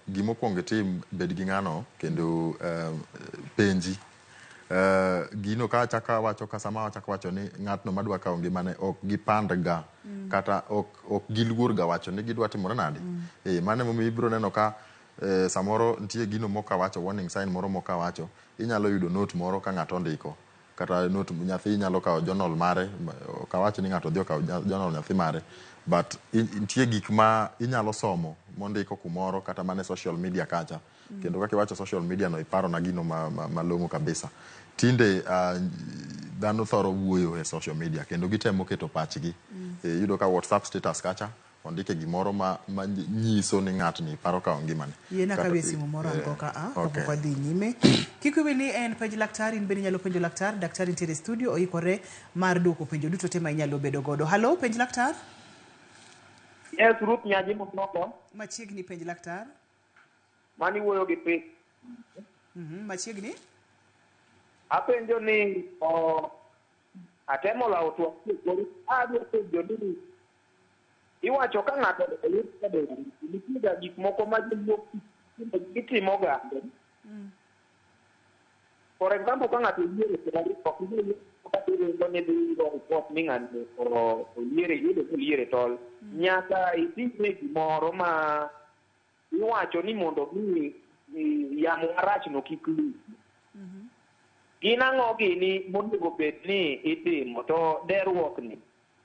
Gimokwongo itim, bed gi ng'ano kendo penji. Gino ka achako awacho ka sama achako wacho ni ng'atno madwa kawo ngimane ok gipand ga kata ok giluor ga wacho ni gidwa timore nade. Mano emomiyo ibiro neno ka samoro nitie gino mokawacho, warning sign moro mokawacho, inyalo yudo note moro ka ng'ato ondiko. Kata note nyathi nyalo kawo journal mare, ok awach ni ng'ato dhi okawo journal nyathi mare, but nitie gik ma inyalo somo mondiko kumoro kata mana e social media kacha. Kendo kaka iwacho social media no iparona gino malong'o kabisa. Tinde dhano thoro wuoyo e social media kendo gitemo keto pachgi. Iyudo ka WhatsApp status kacha ondike gimoro ma nyiso ni ng'atni paro kawo ngimane. Yiena kawie simu moro an go ka a, kapok wadhi nyime. Kik wiwi ni en penj laktar, in bende inyalo penjo laktar, daktari nitiere e studio oikore mar duoko penjo duto te ma inyalo bedo godo. Hallo, penj laktar? Yes, Ruth Nyaji Mosoko. Machiegni penj laktar. Mani wuoyo gi pith. Machiegni. Apenjo ni atemo lawo twak adwa penjo ni iwacho ka ng'ato oyud kode nitie ga gik moko ma jowuok gitimo ga. For example, ka ng'ato oyiere tol, ok inyal kata ni dhi go report ni ng'ani oyiere, yudo ni oliere tol. Nyaka itimne gimoro ma iwacho ni mondo mi yamo marach no kik lu. Gin ang'o gini monego bed ni itimo to derruok ni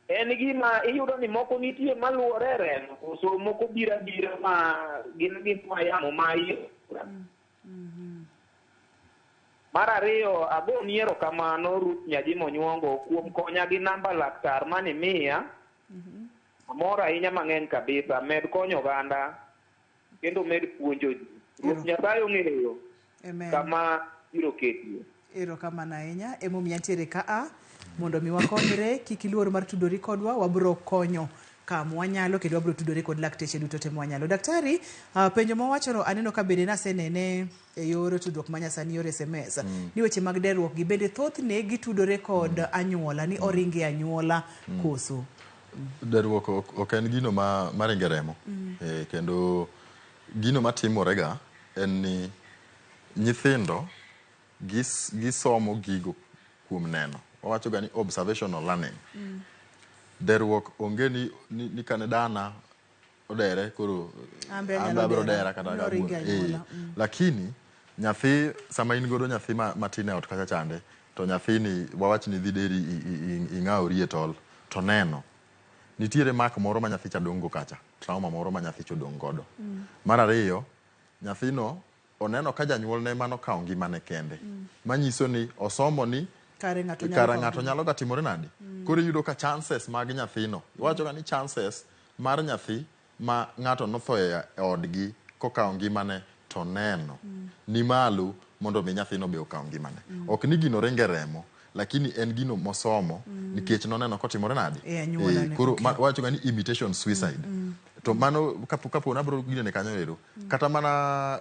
en gima iyudo ni moko nitie maluwore e remo koso moko biro abira ma gin gima yamo ma iye. Mar ariyo, agoni erokamano Ruth Nyaji Monyuongo kuom konya gi namba laktar mane imiya. Amor ahinya mang'eny kabisa. Med konyo oganda kendo med puonjo ji. Ruoth Nyasaye ong'eyo kama biro ketie. Erokamano ahinya. Emomiyo antiere ka a mondo mi wakonyre. Kik iluor mar tudori kodwa, wabiro konyo kama wanyalo kendo wabiro tudore kod lakteche duto te mwanyalo. Daktari, penjo mawachono aneno ka bende nasenene e yor tudruok ma nyasani yor SMS. Ni weche mag derruok gi bende thothne gitudore kod anyuola, ni oringe anyuola koso? Derruok ok en gino ma ringe remo. Kendo gino matimorega en ni nyithindo gisomo gigo kuom neno. Wawacho ga ni observational learning. Derruok onge ni kane dana odere koro Ambe anyalo abiro dera. dera kata Noringe anyuola. Lakini nyathi sama in godo nyathi matin e ot kacha chande to nyathini wawach ni dhi deri ing'awori e tol to neno nitiere mak moro ma nyathi cha dong' go kacha, trauma moro ma nyathi cha odong' godo. Mar ariyo, nyathino oneno ka janyuolne mano kawo ngimane kende. Manyiso ni osomo ni Kare ng'ato nyalo kara kawo ng'ato ngima. nyalo ga timore nade. Koro iyudo ka chances mag nyathino, iwacho ga ni chances mar nyathi ma ng'ato notho e odgi kokawo ngimane to neno ni malo mondo mi nyathino be okaw ngimane. Ok ni gino ringe remo, Lakini en gino mosomo nikech noneno kotimore nade. E anyuola ne, Koro okay. wawacho ga ni imitation suicide. To mano kapo nabro ginene kanyo ero. Kata mana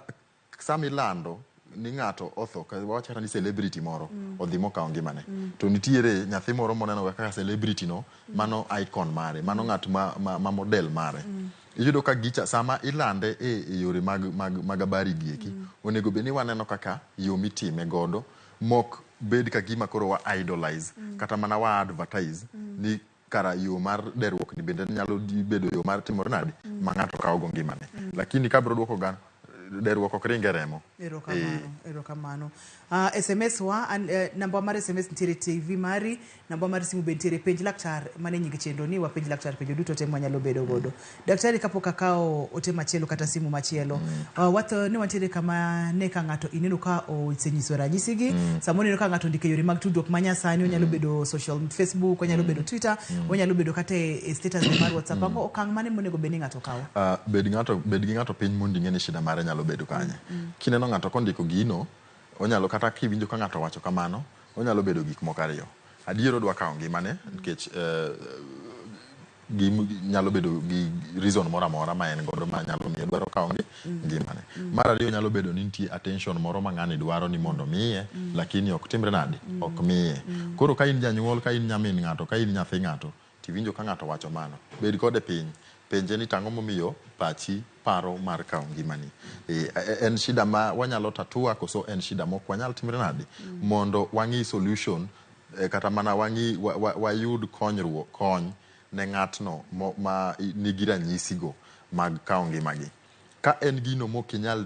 sama ilando ni ng'ato otho, wawach kata ni celebrity moro odhi mokawo ngimane. To nitiere nyathi moro moneno ga kaka celebrity no, mano icon mare, mano ng'at ma model mare. Iyudo ka gicha sama ilande e yore mag habari gi eki, onego bed ni waneno kaka yo mitime godo mok bed ka gima koro wa idolize, kata mana wa advertise ni kara yo mar derruok ni bende nyalo bedo yo mar timore nade ma ng'ato kawo go ngimane. Lakini ka bro duoko ga, derruok ok ring e remo. Erokamano, erokamano. SMS wa, namba mar SMS nitiere TV mari, namba mar simu be nitiere. Penj laktar, mane nying chenro ni wapenj laktar penjo duto te mwanyalo bedo godo. Daktari, kapok akawo ote machielo kata simu machielo, watho ni wantiere kama ne ka ng'ato ineno ka osenyiso ranyisi gi, samoro ineno ka ng'ato ondiko e yore mag tudruok ma nyasani, onyalo bedo social, Facebook, onyalo bedo Twitter, onyalo bedo kata e status mar WhatsApp. Ang'o okang' mane monego bed ni ng'ato kawo? Bed gi ng'ato piny mondo ing'e ni shida mare nyalo bedo kanye. Kineno ng'ato kondiko gino, onyalo kata kiwinjo ka ng'ato wacho kamano, onyalo bedo gik moko ariyo. Adier odwa kawo ngimane, nikech nyalo bedo gi reason moro amora ma en godo ma nyalo miyo dwaro kawo ngimane. Mar ariyo, nyalo bedo ni nitie attention moro ma ng'ani dwaro ni mondo miye, lakini ok timre nade, ok miye. Koro ka in janyuol, ka in nyamin ng'ato, ka in nyathi ng'ato, tiwinjo ka ng'ato wacho mano, bed kode piny, penje ni tang'o momiyo pachi paro mar kawo ngimani. En shida ma wanyalo tatua koso en shida mok wanyal timre nade? Mondo wang'i solution, kata mana wang'i wayud konyruok, kony ne ng'atno ma nigi ranyisigo mag kawo ngimagi. Ka en gino mok inyal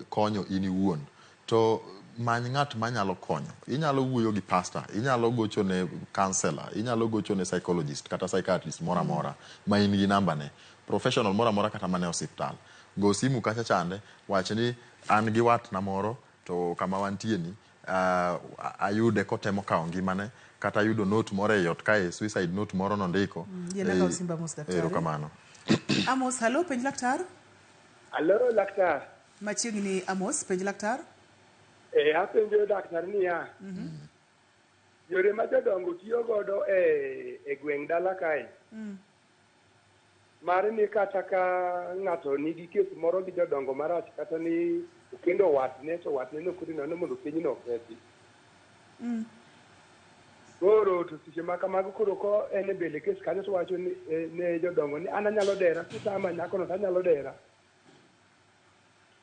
konyo in iwuon, to many ng'at manyalo konyo. Inyalo wuoyo gi pastor, inyalo gocho ne counselor, inyalo gocho ne psychologist kata psychiatrist moro amora ma in gi namba ne, professional moro amora kata mana e osiptal. Go simu kacha chande, wach ni an gi watna moro to kama wantie ni, ayude kotemo kawo ngimane, kata ayudo note moro ei ot kae, suicide note moro nondiko. Yiena kawo simba mos, daktari. Erokamano. Amos, hello, penj laktar. Hello, laktar. Machiegni Amos, penj laktar. Apenjo laktar niya, yore ma jodongo tiyo godo e gweng' dala kae, mar ni kata ka ng'ato nigi kes moro gi jodongo marach, kata ni okendo watne to watne nokodhi mondo kenyno okethi. Koro to seche ma kamago koro ko en e mbele kes kanyo to wacho ni ne jodongo ni an anyalo dera, kitama nyakono to anyalo dera.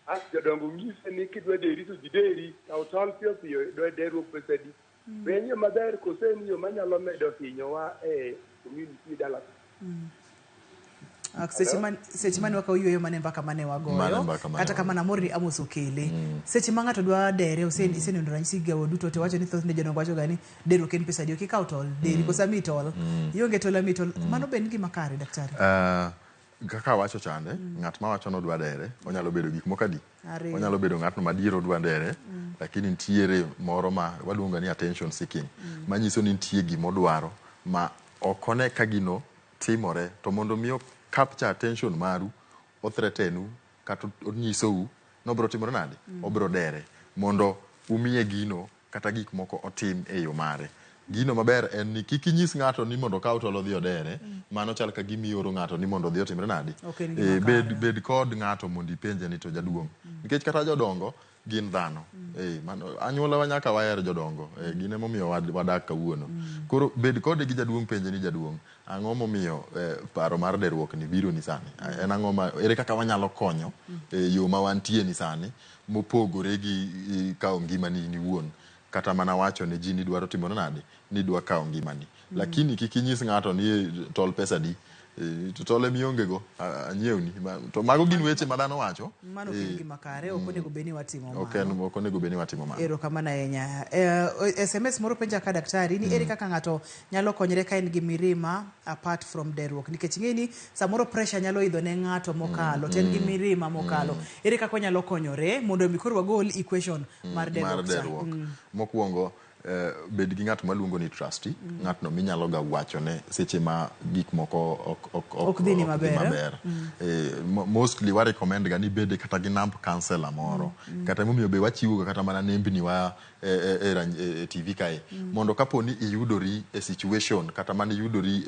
As jodongo nyise ni kidwa deri to ji deri, kaw tol piyo piyo, dwa derruok pesa adi. Be en yo maber koso en yo manyalo medo hinyowa e community dala? Seche mane wakawo yueyo, mane mbaka mane wagoyo. Mane mbaka mane kata kamano amor ni Amos okele. Seche ma ng'ato dwa dere, iseneno ranyisi gawo duto te, wacho ni thothne jodongo wacho ga ni derruok en pesa adi, ok ikaw tol deri koso amiyi tol, ionge tol amiyi tol. Mano be en gima kare, daktari? Kaka awacho chande, ng'at ma wacho nodwa dere onyalo bedo gik moko adi? Ariyo. Onyalo bedo ng'atno madier odwa dere, lakini nitiere moro ma waluongo ni attention seeking, manyiso ni nitie gimodwaro ma ok one ka gino timore, to mondo mi o capture attention maru, o threatenu kata onyisou nobiro timore nade, obiro dere mondo umiye gino kata gik moko otim e yo mare. Gino maber en ni kik inyis ng'ato ni mondo okaw tol odhi odere. Mano chal ka gima ioro ng'ato ni mondo odhi otimre nade. Ok en gima Bed kod ng'ato mondo ipenje ni to jaduong', nikech kata jodongo gin dhano. Mano, anyuola wa nyaka waher jodongo. Gin emomiyo wadak kawuono. Koro bed kode gi jaduong', penje ni jaduong', ang'o momiyo paro mar derruok ni biro ni sani? En ang'o ma, ere kaka wanyalo konyo yo ma wantie ni sani mopogore gi kawo ngimani in iwuon, kata mana wacho ne ji ni dwaro timore nade, ni dwa kawo ngimani. Lakini kik inyis ng'ato ni tol pesa di, to tol emionge go, anyiewni. To mago gin weche ma dhano wacho. Mano ok en gima kare, ok onego bed ni watimo Ok mano. Ok onego bed ni watimo mano. Erokamano ahinya. SMS moro penja ka daktari ni ere kaka ng'ato nyalo konyre ka en gi mirima apart from derruok, nikech ing'e ni samoro pressure nyalo idho ne ng'ato mokalo, to en gi mirima mokalo. Ere kaka onyalo konyore mondo mi koro wagol equation mar Mar derruok cha? derruok. Mokwongo, Bed gi ng'at maluongo ni trustee, ng'atno minyalo ga wachone seche ma gik moko ok dhi ni maber. Mostly wa recommend ga ni bede kata gi namb counselor moro. Kata emomiyo be wachiwo ga kata mana nembni wa e TV kae. Mondo kapo ni iyudori e situation kata mana iyudori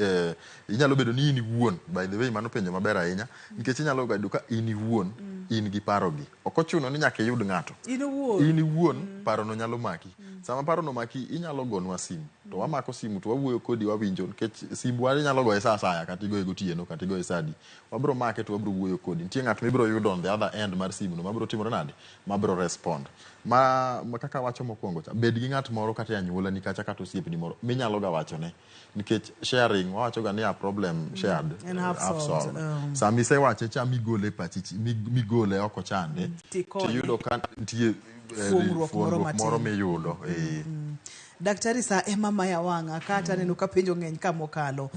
inyalo bedo ni in iwuon. By the way, mano penjo maber ahinya. Nikech inyalo bedo ka in iwuon, in gi paro gi. Ok ochuno ni nyaka iyud ng'ato. In iwuon. In iwuon, parono nyalo maki. Sama parono maki, inyalo gonwa simu. To wamako simu to wawuoyo kodi, wawinjo. Nikech simbwa inyalo goye sa asaya, kata igoye gotieno, kata igoye sa adi. Wabro make to wabro wuoyo kodi. Nitie ng'at mibro yudo on the other end mar simu no, mabro timore nade? Mabro respond. Ma kaka wacho mokwongo cha, bed gi ng'at moro kata e anyuolani kacha kata osiepni moro minyalo ga wachone. Nikech sharing, wawacho ga ni a problem shared, en half half solved. solved. Sama isewache cha migole e pachi, migole oko chande, Tikonye. tiyudo ka nitie fuong'ruok moro fuong'ruok moro matin. miyudo. Daktari, sa ema maya wang'a kata aneno ka penjo ng'eny ka mokalo.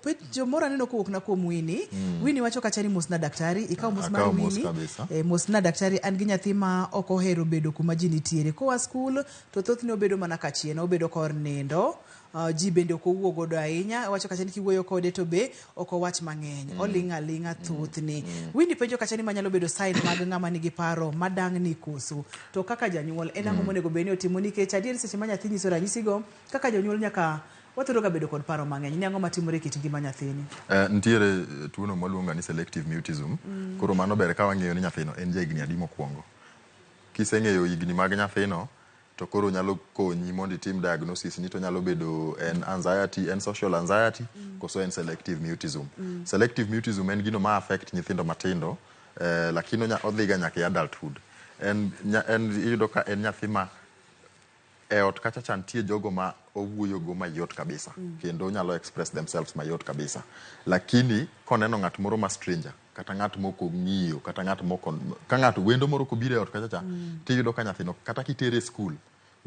Penjo moro aneno kowuok na kuom Winnie. Winnie wacho kacha ni mosna daktari, ikaw mos mar Akaw mos Winnie. kabisa. Mosna daktari, an gi nyathi ma ok ohero bedo kuma ji nitiere. Koa skul to thothne obedo mana kachien, obedo kor nindo. Ji bende ok owuo godo ahinya. Wacho kacha ni kiwuoyo kode to be ok owach mang'eny. Oling' aling'a thothne. Winnie penjo kacha ni manyalo bedo sign mag ng'ama nigi paro madang'ni koso. To kaka janyuol en ang'o monego bed ni otimo, nikech adier seche ma nyathi nyiso ranyisigo, kaka jonyuol nyaka wathoro ga bedo kod paro mang'eny ni ang'o matimore e kit ngima nyathini. Nitiere tuono mwaluongo ni selective mutism. Koro mano ber ka wang'eyo ni nyathino en jahigni adi mokwongo. Kiseng'eyo higni mag nyathino, to koro nyalo konyi mondo itim diagnosis ni to nyalo bedo en anxiety, en social anxiety, koso en selective mutism. Selective mutism en gino ma affect nyithindo matindo, lakini odhiga nyaka e adulthood. En iyudo ka en nyathi ma e ot kacha cha nitie jogo ma owuoyogo mayot kabisa, kendo nyalo express themselves mayot kabisa. Lakini koneno ng'at moro ma stranger, kata ng'at mok ong'iyo, kata ng'at moko, ka ng'ato wendo moro kobiro e ot kacha cha, tiyudo ka nyathino kata kitere e skul,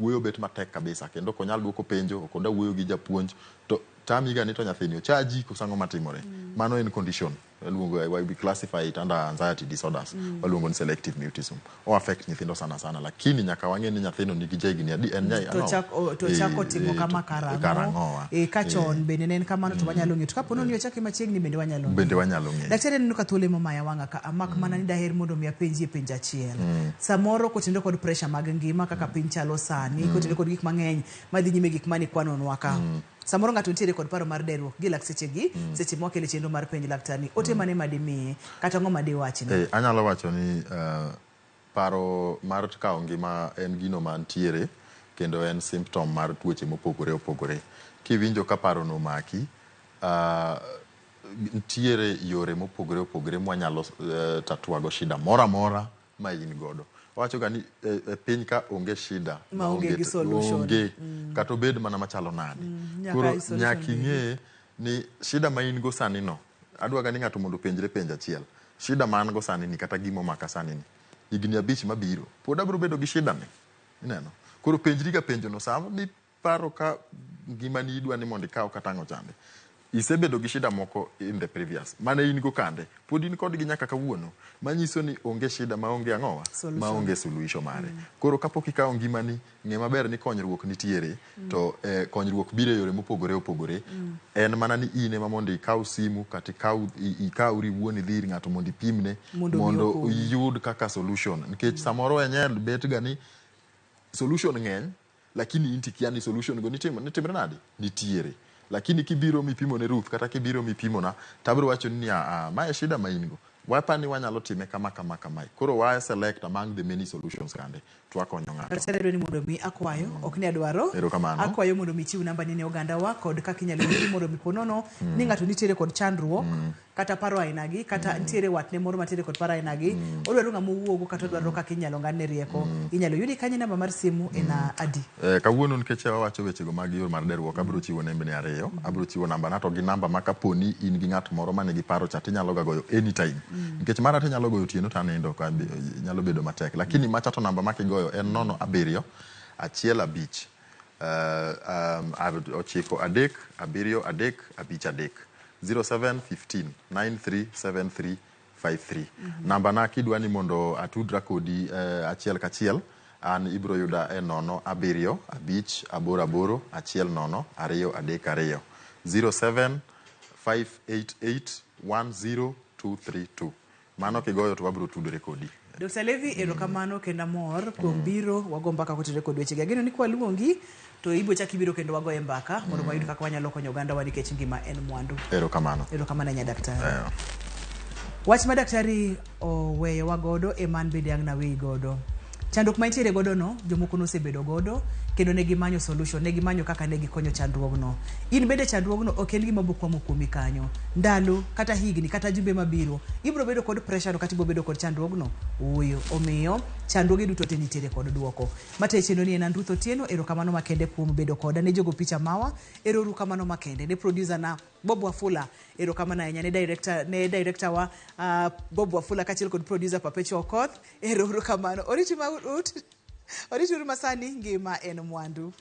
wuoyo bet matek kabisa, kendo ok onyal duoko penjo, ok oda wuoyo gi japuonj, to tamiga ni to nyathini ochaji koso ang'o matimore. Mano en condition. Waluongo, we classify it under anxiety disorders. Waluongo ni selective mutism. O affect nyithindo sana sana, lakini nyaka wang'e ni nyathino nigi jahigni adi, en To to chako timo kama karang'o. Karang'owa. Ka chon bende ne en kamano to wanyalo ng'eyo. To kapo ni ochake machiegni bende wanyalo ng'eyo. Bende wanyalo ng'eyo. Daktari, aneno ka thuolo ema omaya wang'a ka amak mana ni daher mondo mi apenjie penjo achiel. Samoro kotenore kod pressure mag ngima kaka piny chalo sani, kotenore kod gik mang'eny madhi nyime, gik mane kwanonwa ka. Samoro ng'ato nitiere kod paro mar derruok gi lak sechegi, seche mwakele chenro mar penj laktar ni, ote mane madimiye kata ang'o madiwachne? Anyalo wacho ni paro mar kawo ngima en gino mantiere kendo en symptom mar tuoche mopogore opogore. Kiwinjo ka parono omaki, nitiere yore mopogore opogore mwanyalo tatua go shida moro amora ma in godo. Wawacho ga ni e piny ka onge shida maonge gi solution. Onge, kata obed mana machalo nade. Nyaka Koro i solution nyaka bede. ing'e ni shida ma in go sani no, adwa ga ni ng'ato mondo openjre penjo achiel. Shida ma an go sani ni kata gima omaka sani ni, higni 5 mabiro, pod abiro bedo gi shida ni. Ineno? Koro penjri ga penjo no sama miparo ka ngimani idwa ni mondo ikaw kata ang'o chande. Isebedo gi shida moko in the previous. Mane in go kande, pod in kodgi nyaka kawuono. Manyiso ni onge shida maonge ang'owa? Solution. Maonge suluhisho mare. Koro kapok ikawo ngimani, ng'e maber ni konyruok nitiere, to konyruok biro e yore mopogore opogore. En mana ni in ema mondo ikaw simu kata ikawri iwuon idhi ir ng'ato mondo ipimne, mondo mi mondo okonyi. iyud kaka solution. Nikech samoro enye bet ga ni solution ng'eny, lakini in tikia ni solution go nitimre nade? Nitiere. Lakini kibiro mipimo ne Ruth kata kibiro mipimona, tabiro wacho ni mae shida ma in go. Wapa ni wanyalo time kama kama kamae. Koro wa select among the many solutions kande to wakonyo ng'ato. Daktari, adwa ni mondo mi akwayo, ok ni adwaro. Erokamano. Akwayo mondo mi ichiw namba ni ne ogandawa kod kaka inyalo yudi mondo mi ponono ni ng'ato nitiere kod chandruok kata paro ainagi, kata nitiere watne moro mantiere kod paro ainagi, odwaro ng'ama owuogo kata odwaro kaka inyalo ng'adne rieko. Inyalo yudi kanye? Namba mar simu en adi? Kawuono nikech wawacho wechego mag yor mar derruok, abiro chiwo nembni 2. Abiro chiwo namba na to gi namba ma kaponi in gi ng'at moro manigi paro cha tinyalo ga goyo anytime. Nikech mara tinyalo goyo otieno to anindo ka nyalo bedo matek. Lakini macha to namba ma kigoyo en 0 7 1 5 9 3 7 3 5 3 07 15 93 73 53. Namba na kidwa ni mondo atudra kodi achiel kachiel. An ibiro yuda e 0 7 5 8 8 1 0 2 3 2. 07 588 10232. Mano kigoyo to wabiro tudore kodi. Dr. Levi, erokamano kendo amor kuom biro wago mbaka kotenore kod wechegi. Ageno ni kwaluongi to ibo chak ibiro kendo wagoye mbaka mondo wayud kaka wanyalo konyo ogandawa nikech ngima en mwandu. Erokamano. Erokamano ahinya daktari. Wach ma daktari oweyowa godo ema an bende ang' naweyi godo. Chandruok ma intiere godo no, jomoko nosebedo godo kendo ne gimanyo solution, ne gimanyo kaka ne gikonyo chandruogno. In bende chandruogno ok en gima bokwamo kuomi kanyo. Ndalo, kata higni, kata jumbe mabiro, ibiro bedo kod pressure no kata ibiro bedo kod chandruogno? Ooyo. Omiyo, chandruoge duto te nitiere kod duoko. Matayo chenro ni en an Ruth Otieno, erokamano makende kuom bedo koda ne jogo picha mawa, erouru kamano makende ne producer na Bob Wafula, erokamano ahinya ne director, ne director wa Bob Wafula kaachiel kod producer Perpetua Okoth, erouru kamano. Oriti ma ut, oriti uru masani, ngima en mwandu.